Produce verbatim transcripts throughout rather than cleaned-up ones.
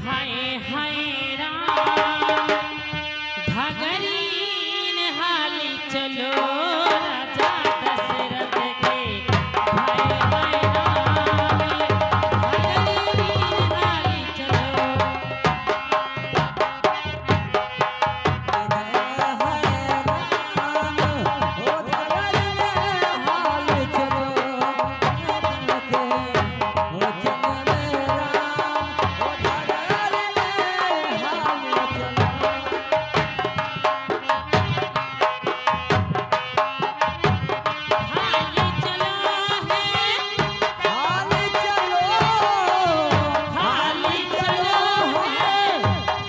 हाय हाय राम, भगरीन हाली चलो राजा दशरथ के। हाय हाय राम, भगरीन हाली चलो। हाली चलो है। हाली चलो। हाली चलो है।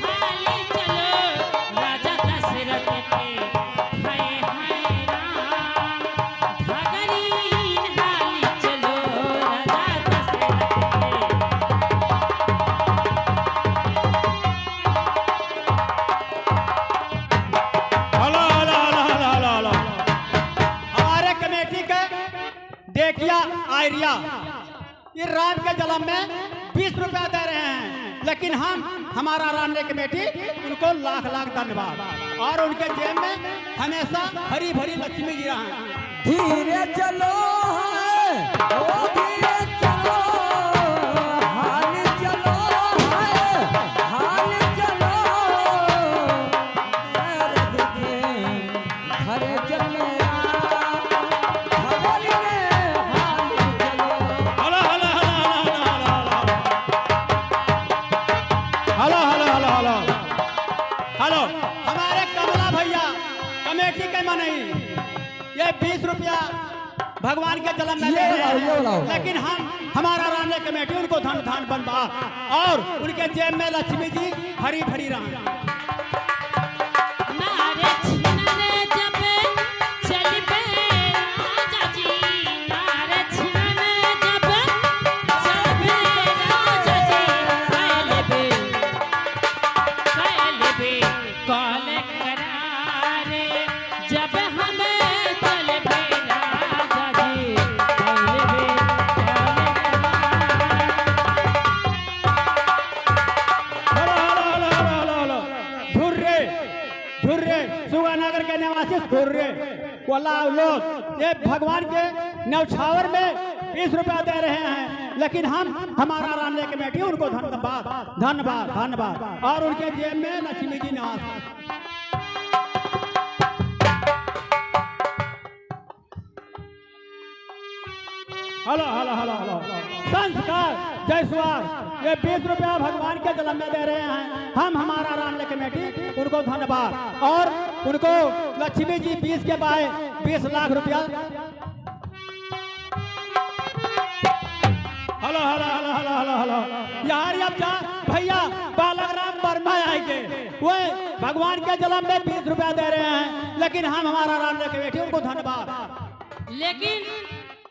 हाली चलो राजा दशरथ के। हाय हाय राम। भगरीन हाली चलो राजा दशरथ के। Hello, hello, hello, hello, hello, hello. हमारे कमेटी के देखिया आयरिया, ये राम के जलम में बीस रुपया दे रहे हैं, लेकिन हम, हमारा रामने कमेटी उनको लाख लाख धन्यवाद। और उनके जेब में हमेशा हरी भरी लक्ष्मी जी रहे। धीरे चलो है, ओ धीरे चलो, हाली चलो है, हाली चलो। घर जल में आ, खबर में हाली चलो। Hello, hello, hello. Hello, hello, hello, hello. Hello, हमारे कमला भैया कमेटी के मनई, ये बीस रुपया भगवान के जलम में ये दे रहे लाओ, ये हैं, लाओ। लेकिन हम, हमारा रामने कमेटी उनको धन धन बनवा और उनके जेब में लक्ष्मी जी भरी भरी रहा। नारे छिनने जब चलबे राजा जी, नारे छिनने जब चलबे राजा जी, कैलबे, कैलबे, कॉल करारे जब हम चलबे राजा जी, चलबे, चलबे। Hello, hello, hello, hello, hello, hello. झुर्रे, झुर्रे, सुगानगर के निवासी झुर्रे। वाला लोग, ये भगवान के न्यौछावर में बीस रुपया दे रहे हैं, लेकिन हम, हमारा रामने कमेटी उनको धन्यवाद, धन्यवाद, धन्यवाद। और उनके जेब में लक्ष्मी जी निवास। Hello, hello, hello, hello. संस्कार जायसवाल, ये बीस रुपया भगवान के जलम में दे रहे हैं। हम, हमारा रामने कमेटी, उनको धन्यवाद। और उनको लक्ष्मी जी बीस के बाय बीस लाख रुपया। Hello, hello, hello, hello, hello, hello. यार, अब जा, भैया, बालक राम वर्मा आएंगे। वो भगवान के जलम में बीस रुपया दे रहे हैं, लेकिन हम, हमारा रामने कमेटी, उनको धन्यवाद। लेकिन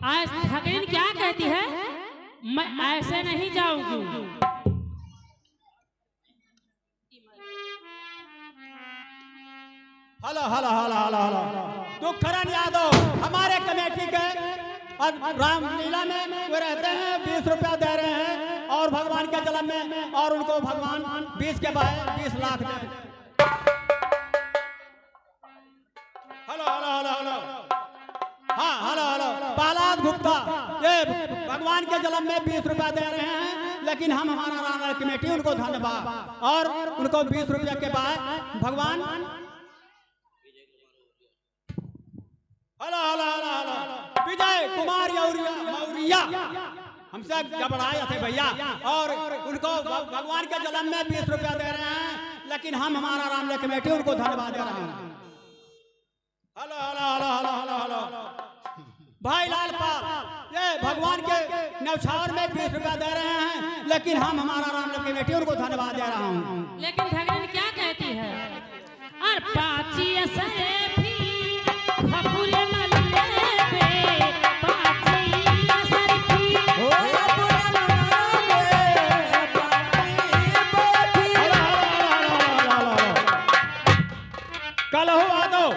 आज ठगरिन क्या कहती है, "मैं ऐसे नहीं जाऊंगी।" Hello, hello, hello, hello, hello. Dukhran Yadav हमारे कमेटी के, और रामलीला में वो रहते हैं, बीस रुपया दे रहे हैं और भगवान के जलम में, और उनको भगवान बीस के बाय बीस लाख दे। Hello, hello, hello, hello. हाँ, हेलो, हेलो। प्रहलाद गुप्ता, ये भगवान के जलम में बीस रुपया दे रहे हैं, लेकिन हम, हमारा रामलीला कमेटी, उनको धन्यवाद और उनको बीस रुपया के बाय भगवान। Hello, hello, hello, hello. Vijay Kumar यौरिया, मौर्या, हमसे घबराए थे भैया, और उनको भ-, भगवान के जलम में बीस रुपया दे रहे हैं, लेकिन हम, हमारा रामलीला कमेटी, उनको धन्यवाद दे रहे हैं। Hello, hello, hello, hello, hello, hello. भाई लाल पाल, ये भगवान के न्यौछावर में बीस रुपया दे रहे हैं, लेकिन हम, हमारा रामलीला कमेटी, उनको धन्यवाद दे रहा हूँ। लेकिन ठगरिन क्या कहती है? और पाँची असरे भी खपुर न लेबे, पाँची असर भी। Hello, hello, hello, hello, hello, hello. Kalahu यादव,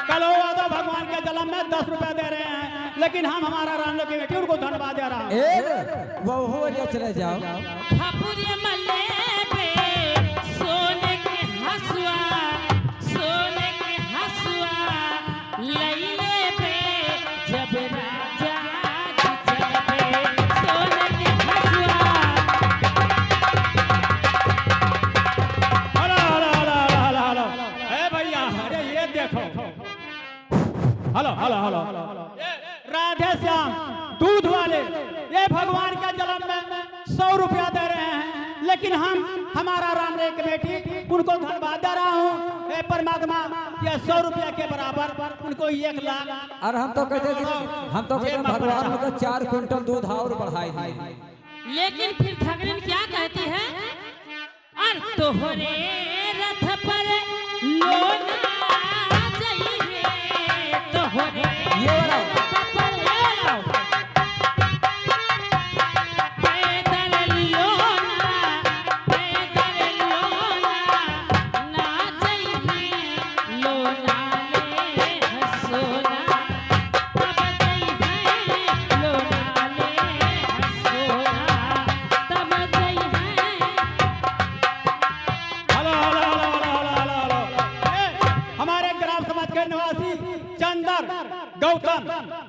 कलहू यादव भगवान के जलम में दस रुपया दे रहे हैं, लेकिन हम, हमारा रामलीला कमेटी, उनको धन्यवाद दे रहा है। ए, वो हो रे, चले जाओ। खपुर मले लेकिन हम, हमारा रामनगरी कमेटी उनको धन्यवाद दे रहा हूँ। हे परमात्मा, यह सौ रुपया के बराबर उनको एक लाख। और हम तो कहते कि, हम तो कहते भगवान उनका चार कुंटल दूध और बढ़ाई दे। लेकिन फिर धगरिन क्या कहती है? और तोहरे रथ पर लोना जइहे, तोहरे ये वाला। रथ पर, ये वाला। पैदल लोना, पैदल लोना, ना जइहे लोना ले सोना। तब जइहे लोना ले सोना, तब जइहे। Hello, hello, hello. ए, हमारे ग्राम समाज के निवासी चंदर गौतम,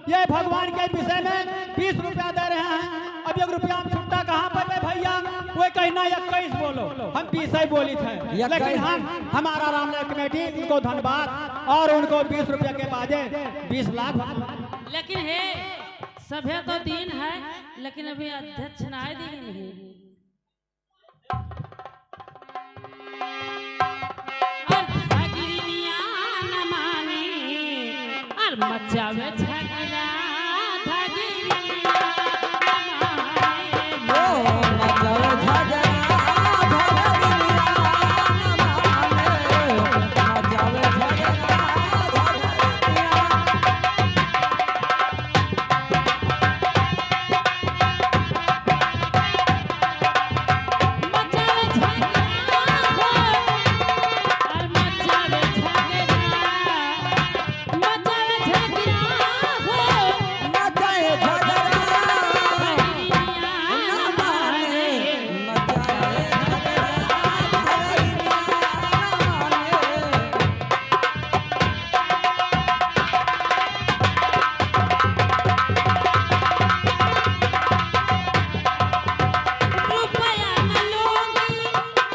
ये भगवान के विषय में बीस रुपया दे रहे हैं। अब एक रुपया हम छुट्टा कहाँ पर दे भैया? वो कहीं ना इक्कीस बोलो, हम बीस ही बोली थे। इक्कीस। लेकिन हम, हमारा रामनगरी कमेटी उनको धन्यवाद और उनको बीस रुपया के बाजे बीस लाख। लेकिन हे, सभे तो दीन है, लेकिन अभी अध्यक्ष ना आए दीन है। और धगरिनिया न माने, और मचावे झगड़ा, धगरिनिया न माने। ओ, मचावे झगड़ा, धगरिनिया न माने, मचावे झगड़ा, धगरिनिया। रुपया न लूंगी।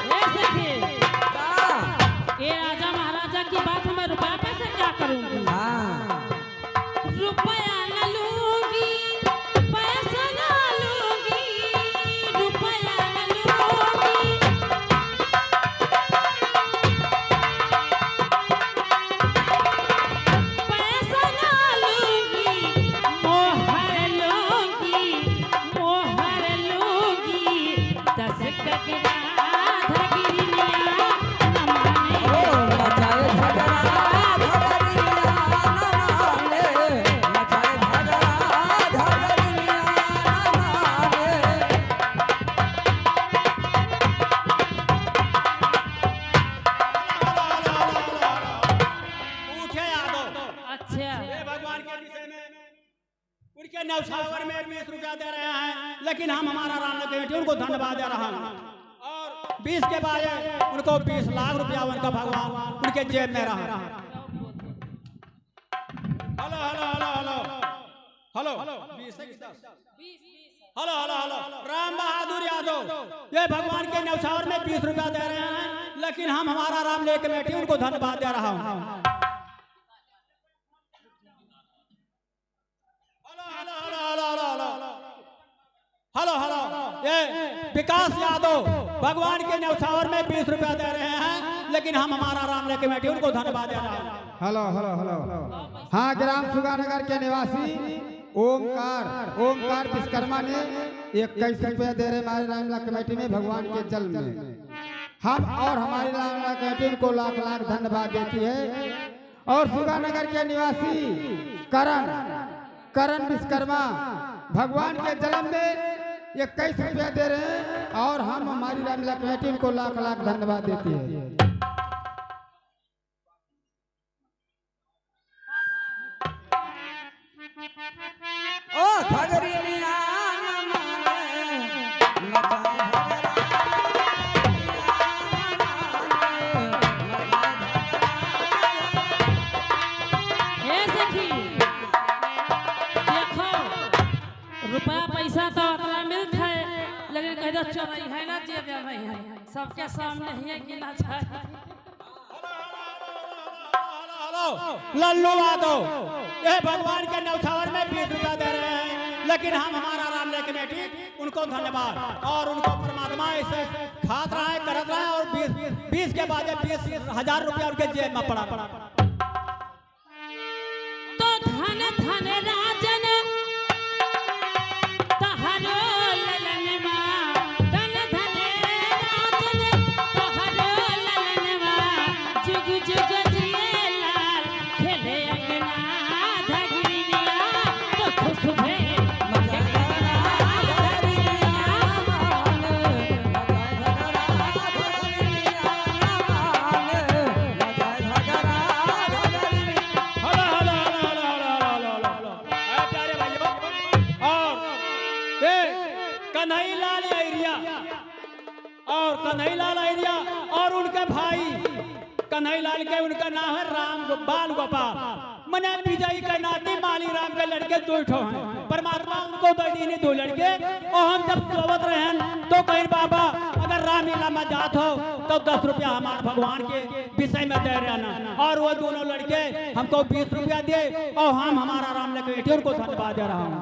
ए सखी। का? ए राजा महाराजा की बात, मैं रुपया पैसा क्या करूंगी? हाँ। रुपया न लूंगी, पैसा न लूंगी, रुपया न लूंगी। पैसा ना लूंगी, मोहर लूंगी, मोहर लूंगी, दस टकरा धगिरिया न माने। ओ, मचावे झगड़ा धगिरिया न माने, मचावे झगड़ा धगिरिया न माने। उठे यादव। अच्छा। ये भगवान के विषय में उनके न्यौछावर में बीस रुपया दे रहे हैं, लेकिन हम हमारा रामनगरी कमेटी उनको धन्यवाद दे रहा हूँ। और बीस के बाद उनको बीस लाख रुपया उनका भगवान उनके जेब में रहा। Hello, hello, hello, hello. Hello, बीस है कि दस? Hello, hello, hello. Ram Bahadur Yadav, ये भगवान के न्यौछावर में बीस रुपया दे रहे हैं, लेकिन हम हमारा रामनगरी कमेटी उनको धन्यवाद दे रहा हूँ। Hello, hello, hello. Hello, hello. ये विकास यादव भगवान के न्यौछावर में बीस रुपया दे रहे हैं, लेकिन हम हमारा रामनगरी कमेटी उनको धन्यवाद दे रहा है। Hello, hello, hello. हाँ, ग्राम सुगानगर के निवासी ओमकार, ओमकार विश्वकर्मा ने इक्कीस रुपया दे रहे हमारे रामनगरी कमेटी में भगवान के जल में। हम और हमारी रामनगरी कमेटी उनको लाख लाख धन्यवाद देती है। और सुगानगर के निवासी करण, करण विश्वकर्मा भगवान के जन्म में इक्कीस रुपया दे रहे हैं और हम हमारी रामनगरी कमेटी उनको लाख लाख धन्यवाद देती है। ओ धगरिनिया न माने, मचाए झगड़ा। हे सखी, देखो, रुपया पैसा तो अतना मिलत है, लेकिन कह दो चोरई है ना, जे देवे है, सबके सामने ही गिना जाए। हेलो, लल्लू यादव, ये भगवान के न्यौछावर में बीस रुपया दे रहे हैं, लेकिन हम हमारा रामनगरी कमेटी उनको धन्यवाद और उनको परमात्मा इस खात रहा है, करत रहा है और बीस, बीस के बाद बीस हजार रुपया उनके जेब में पड़ा। तो धन धन राजन तहरो ललनवा, धन धन राजन तहरो ललनवा, जुग जुग जिए लाल खेले अंगना धगरिया, तो खुश भे हला, हला, हला। अरे प्यारे भाइयों, और ए, कन्हई लाल अहिरिया, और कन्हई लाल अहिरिया और उनके भाई कन्हई लाल के, उनका नाम है राम गो-, बाल गोपाल। मने विजयी के नाती माली राम के लड़के दो ठो हैं। परमात्मा उनको दे दीनी दो लड़के। और हम जब सोवत रहन तो कहीं, "बाबा, अगर रामलीला में जात हो तो दस रुपया हमारे भगवान के विषय में दे रहना।" और वो दोनों लड़के हमको बीस रुपया दिए और हम हमारा राम लेके बैठे, उनको धन्यवाद दे रहा हूँ।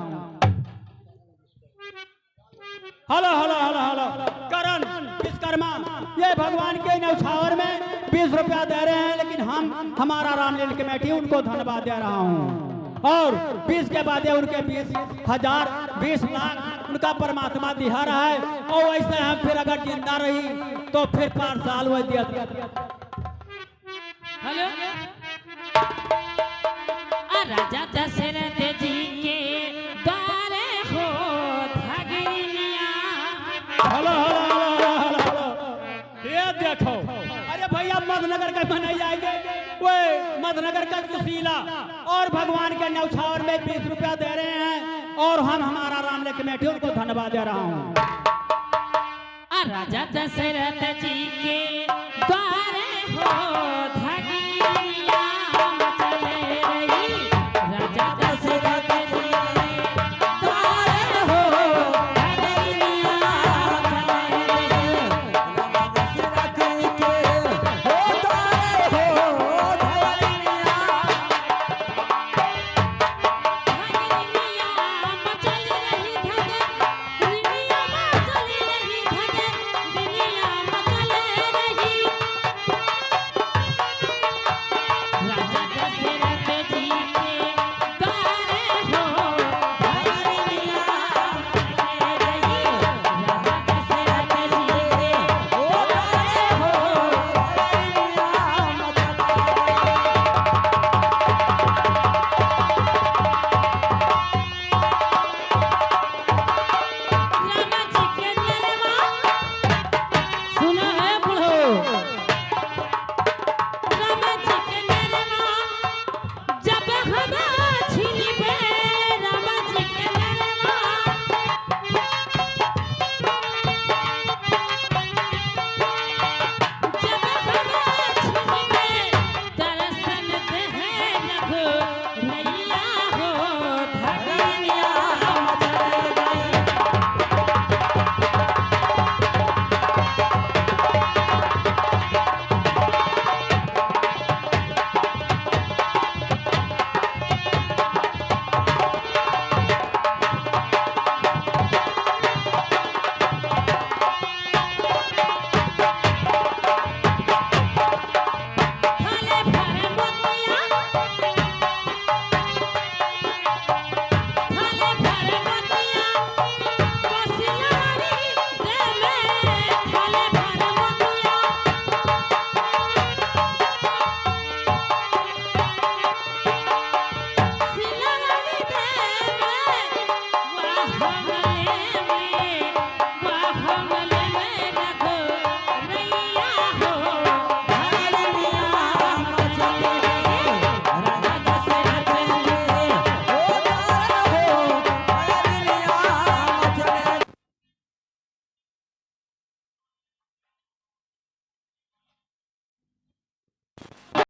हला, हला, हला, हला। करण विश्वकर्मा, ये भगवान के न्यौछावर में बीस रुपया दे रहे हैं, लेकिन हम हमारा रामलीला कमेटी उनको धन्यवाद दे रहा हूँ। और बीस के बाद ये उनके बीस हजार, बीस लाख उनका परमात्मा दिहा रहा है। और वैसे हम फिर अगर जिंदा रही तो फिर पाँच साल वो दिया। हेलो। आ राजा दशरथ जी के द्वारे हो धगरिया। Hello, hello, hello, hello, hello, hello. ये देखो, अरे भैया, मधनगर के मनई आएंगे, वो मधनगर का सुशीला और भगवान के न्यौछावर में बीस रुपया दे रहे हैं और हम हमारा रामलीला कमेटी उनको धन्यवाद दे रहा हूँ। आ राजा दशरथ जी के द्वारे हो